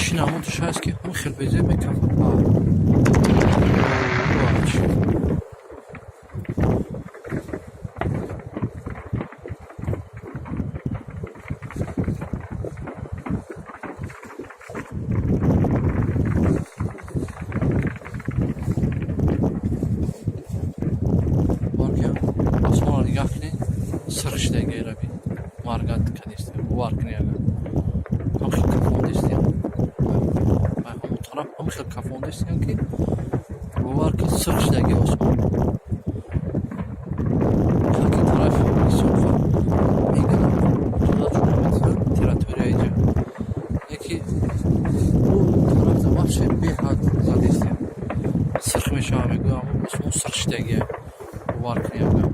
Чӣ намудаш ҳаст, ки ҳамин хел безеб мекафад. Осмонро нигаҳ кунед, сирх шидаги раби маргат кадистем, бовар кунед, агар ҳам хел кафондистем, ҳамон тараф ҳам хел кафондистем, ки бовар ки сирх шидаги осмон. Хаки тараф бисёр мегирад, территория иҷа яки ӯ тараф вообще беҳад задистем, сирх мешава, мегӯям, осмон сирх шидагия, бовар кунед, агар.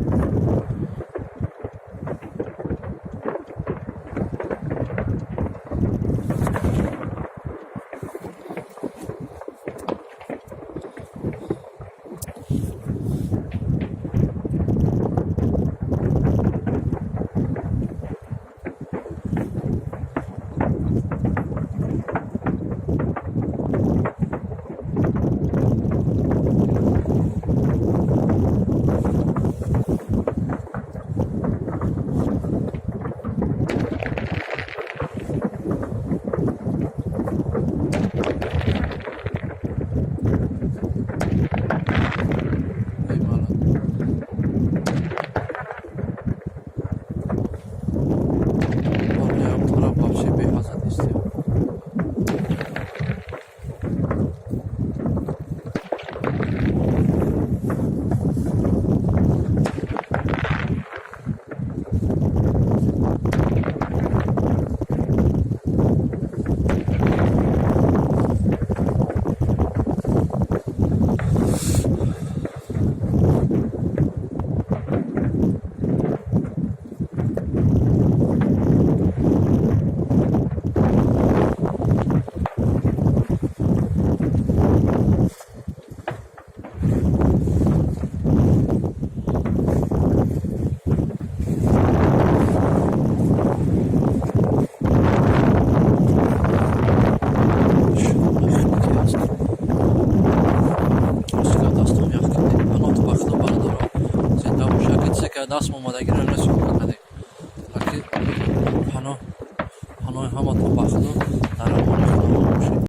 Даст омадагиро.